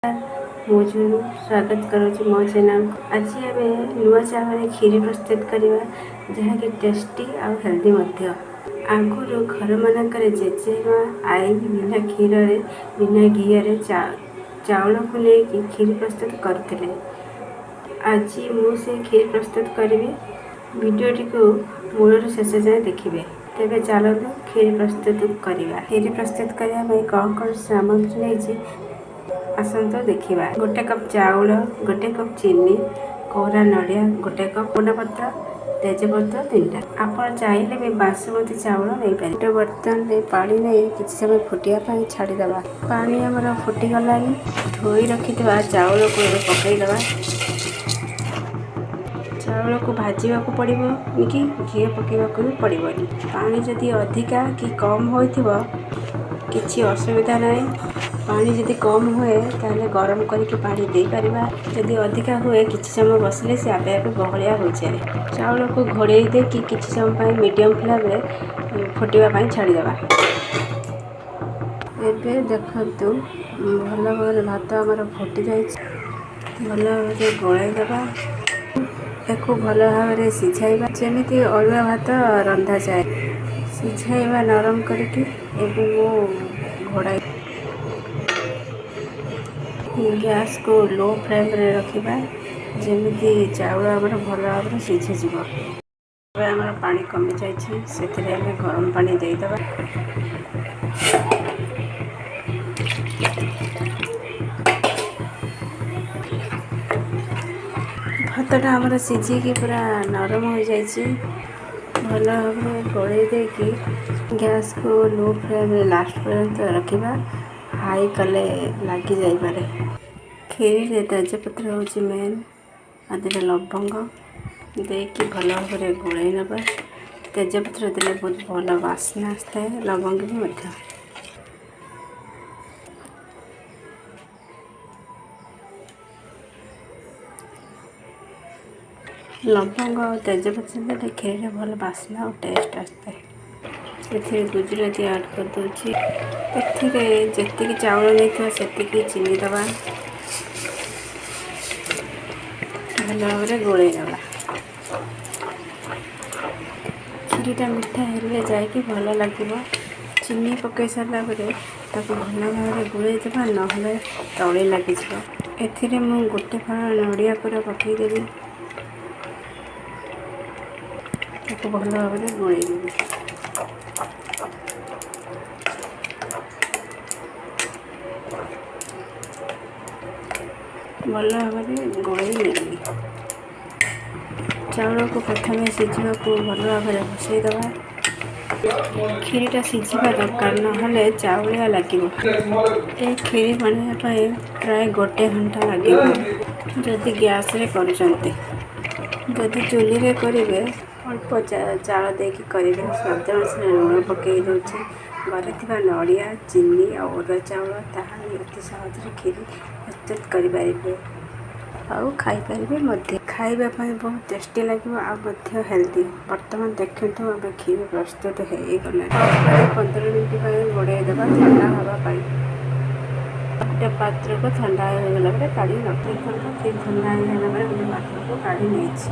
ମୁଁ ଝୁନୁ ସ୍ୱାଗତ କରୁଛି ମୋ ଚ୍ୟାନେଲକୁ। ଆଜି ଆମେ ନୂଆ ଚାଉଳରେ କ୍ଷୀରି ପ୍ରସ୍ତୁତ କରିବା, ଯାହାକି ଟେଷ୍ଟି ଆଉ ହେଲ୍ଦି ମଧ୍ୟ। ଆଗରୁ ଘରମାନଙ୍କରେ ଜେଜେମା, ଆଈ ବିନା କ୍ଷୀରରେ, ବିନା ଘିଅରେ ଚାଉଳକୁ ନେଇକି କ୍ଷୀରି ପ୍ରସ୍ତୁତ କରୁଥିଲେ। ଆଜି ମୁଁ ସେ କ୍ଷୀରି ପ୍ରସ୍ତୁତ କରିବି। ଭିଡ଼ିଓଟିକୁ ମୂଳରୁ ଶେଷ ଯାଏଁ ଦେଖିବେ। ତେବେ ଚାଲନ୍ତୁ କ୍ଷୀରି ପ୍ରସ୍ତୁତ କରିବା। କ୍ଷୀରି ପ୍ରସ୍ତୁତ କରିବା ପାଇଁ କ'ଣ କ'ଣ ସାମଗ୍ରୀ ନେଇଛି, ଆସନ୍ତୁ ଦେଖିବା। 1 କପ୍ ଚାଉଳ, 1 କପ୍ ଚିନି, କୋରା ନଡ଼ିଆ 1 କପ୍, ପତ୍ର, ତେଜପତ୍ର 3ଟା। ଆପଣ ଚାହିଁଲେ ବି ବାସୁମତୀ ଚାଉଳ ନେଇପାରିବେ। ଗୋଟେ ବର୍ତ୍ତନରେ ପାଣି ନେଇ କିଛି ସମୟ ଫୁଟିବା ପାଇଁ ଛାଡ଼ିଦେବା। ପାଣି ଆମର ଫୁଟିଗଲାଣି। ଧୋଇ ରଖିଥିବା ଚାଉଳକୁ ଏବେ ପକାଇଦେବା। ଚାଉଳକୁ ଭାଜିବାକୁ ପଡ଼ିବନି କି ଘିଅ ପକାଇବାକୁ ବି ପଡ଼ିବନି। ପାଣି ଯଦି ଅଧିକା କି କମ୍ ହୋଇଥିବ, କିଛି ଅସୁବିଧା ନାହିଁ। ପାଣି ଯଦି କମ୍ ହୁଏ, ତାହେଲେ ଗରମ କରିକି ପାଣି ଦେଇପାରିବା। ଯଦି ଅଧିକା ହୁଏ, କିଛି ସମୟ ବସିଲେ ସେ ଆପେ ଆପେ ବହଳିଆ ହୋଇଯାଏ। ଚାଉଳକୁ ଘୋଡ଼େଇ ଦେଇକି କିଛି ସମୟ ପାଇଁ ମିଡ଼ିୟମ୍ ଫ୍ଲେମ୍ରେ ଫୁଟିବା ପାଇଁ ଛାଡ଼ିଦେବା। ଏବେ ଦେଖନ୍ତୁ, ଭଲ ଭାବରେ ଭାତ ଆମର ଫୁଟି ଯାଇଛି। ଭଲ ଭାବରେ ଗୋଳାଇ ଦେବା। ୟାକୁ ଭଲ ଭାବରେ ସିଝାଇବା, ଯେମିତି ଅରୁଆ ଭାତ ରନ୍ଧାଯାଏ, ସିଝାଇବା ନରମ କରିକି। ଏବେ ମୁଁ ଘୋଡ଼ାଇ ଗ୍ୟାସ୍କୁ ଲୋ ଫ୍ଲେମ୍ରେ ରଖିବା, ଯେମିତି ଚାଉଳ ଆମର ଭଲ ଭାବରେ ସିଝିଯିବ। ଏବେ ଆମର ପାଣି କମିଯାଇଛି, ସେଥିରେ ଆମେ ଗରମ ପାଣି ଦେଇଦେବା। ଭାତଟା ଆମର ସିଝିକି ପୁରା ନରମ ହୋଇଯାଇଛି। ଭଲ ଭାବରେ ଗୋଳେଇ ଦେଇକି ଗ୍ୟାସ୍କୁ ଲୋ ଫ୍ଲେମ୍ରେ ଲାଷ୍ଟ ପର୍ଯ୍ୟନ୍ତ ରଖିବା। ହାଇ କଲେ ଲାଗିଯାଇପାରେ। କ୍ଷୀରିରେ ତେଜପତ୍ର ହେଉଛି ମେନ୍, ଆଉ 2ଟା ଲବଙ୍ଗ ଦେଇକି ଭଲ ଭାବରେ ଗୋଳେଇ ନେବା। ତେଜପତ୍ର ଦେଲେ ବହୁତ ଭଲ ବାସ୍ନା ଆସିଥାଏ, ଲବଙ୍ଗ ବି ମଧ୍ୟ। ଲବଙ୍ଗ ଆଉ ତେଜପତ୍ର ଦେଲେ କ୍ଷୀରିରେ ଭଲ ବାସ୍ନା ଆଉ ଟେଷ୍ଟ ଆସିଥାଏ। ଏଥିରେ ଗୁଜୁରାତି ଆଡ଼୍ କରିଦେଉଛି। ଏଥିରେ ଯେତିକି ଚାଉଳ ନେଇଥିବା, ସେତିକି ଚିନି ଦେବା। ଭଲ ଭାବରେ ଗୋଳେଇ ନେବା। କ୍ଷୀରିଟା ମିଠା ହେଲେ ଯାଇକି ଭଲ ଲାଗିବ। ଚିନି ପକାଇ ସାରିଲା ପରେ ତାକୁ ଭଲ ଭାବରେ ଗୋଳେଇ ଦେବା, ନହେଲେ ତଳେ ଲାଗିଯିବ। ଏଥିରେ ମୁଁ 1 ଫାଳ ନଡ଼ିଆ କୋରା ପକାଇଦେବି। ତାକୁ ଭଲ ଭାବରେ ଗୋଳେଇ ଦେବି। ଭଲ ଭାବରେ ଗୋଳେଇ ନେଲି। ଚାଉଳକୁ ପ୍ରଥମେ ସିଝିବାକୁ ଭଲ ଭାବରେ ବସାଇଦେବା। କ୍ଷୀରିଟା ସିଝିବା ଦରକାର, ନହେଲେ ଚାଉଳିଆ ଲାଗିବ। ଏ କ୍ଷୀରି ବନେଇବା ପାଇଁ ପ୍ରାୟ 1 ଘଣ୍ଟା ଲାଗିବ, ଯଦି ଗ୍ୟାସ୍ରେ କରୁଛନ୍ତି। ଯଦି ଚୁଲିରେ କରିବେ, ଅଳ୍ପ ଚାଉଳ ଦେଇକି କରିବେ। ସ୍ୱାଦ ଅନୁସାରେ ଲୁଣ ପକାଇ ଦେଉଛି। ଘରେ ଥିବା ନଡ଼ିଆ, ଚିନି ଆଉ ଅରୁଆ ଚାଉଳ, ତାହା ଅତି ସହଜରେ କ୍ଷୀରି ପ୍ରସ୍ତୁତ କରିପାରିବେ ଆଉ ଖାଇପାରିବେ ମଧ୍ୟ। ଖାଇବା ପାଇଁ ବହୁତ ଟେଷ୍ଟି ଲାଗିବ ଆଉ ମଧ୍ୟ ହେଲ୍ଦି। ବର୍ତ୍ତମାନ ଦେଖନ୍ତୁ, ଏବେ କ୍ଷୀରି ପ୍ରସ୍ତୁତ ହେଇଗଲାଣି। 15 ମିନିଟ୍ ପାଇଁ ଘୋଡ଼େଇ ଦେବା ଥଣ୍ଡା ହେବା ପାଇଁ। ଗୋଟେ ପାତ୍ରକୁ ଥଣ୍ଡା ହେଇଗଲା ପରେ କାଢ଼ି ନେବା। ଦେଖନ୍ତୁ, କ୍ଷୀରି ଥଣ୍ଡା ହେଇଗଲା ପରେ ଗୋଟେ ପାତ୍ରକୁ କାଢ଼ି ନେଇଛି।